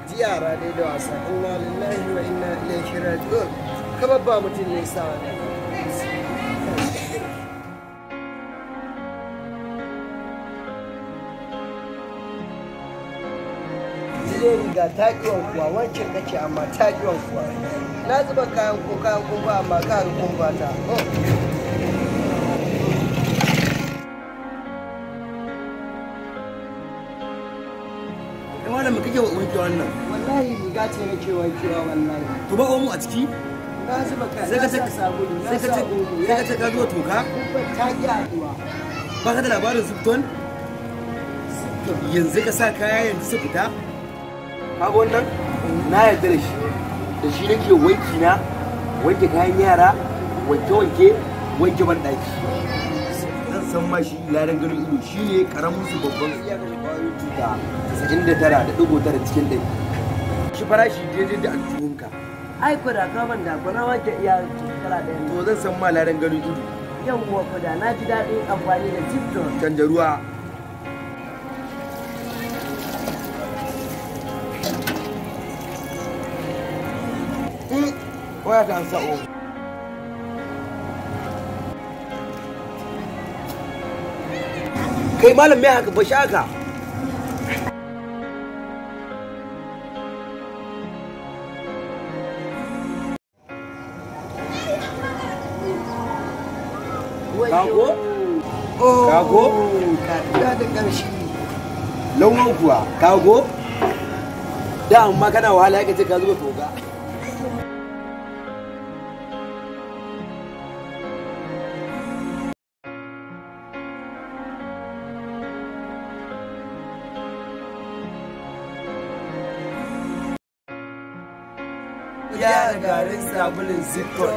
Ji yara dai da wasa. Inna lillahi wa inna ilaihi raji'un. Kamar ba mutum ne sa wannan. Jide riga ta ƙi wankuwa, wancan kake amma ta ƙi wankuwa. Na zuba kayan ko kayan kumfa amma kayan kumfa ta. Malam, kake wanke wannan? Wallahi riga ce nake wankewa wallahi. To ba omo a ciki? Na zuba kayan, Sai ka na ce sa sabulu, na sai ka sa ce omo. sai ka ce ka zuwa toka? Kumfar ta ƙi haɗuwa. Ba ka da labarin Zipton? Yanzu ka sa kaya yanzu su fita? Kaga wannan? Na yarda da shi. Da shi nake wanki na, wanke kayan yara, wanke wanke, wanke banɗaki. Zan san ma shi ladan ganin ido shine karamin su babban su iya kashe kwayoyin cuta 99.9 cikin 100. Shi farashi daidai da aljihunka. Ai ko da ka ban da ko na wanke iya kala ɗaya ne. To zan san ma ladan ganin ido. Yawwa ko da na ji daɗin amfani da Zipton. Canja ruwa. Waya ta an sa'o. Kai malam mai haka ba shaka. Kago? Kago? Kaɗuwa da ƙamshi. Lauwan kuwa, kago? Da amma kana wahala ya ce ka zuba toga. Gyara garin sabulin Zipton.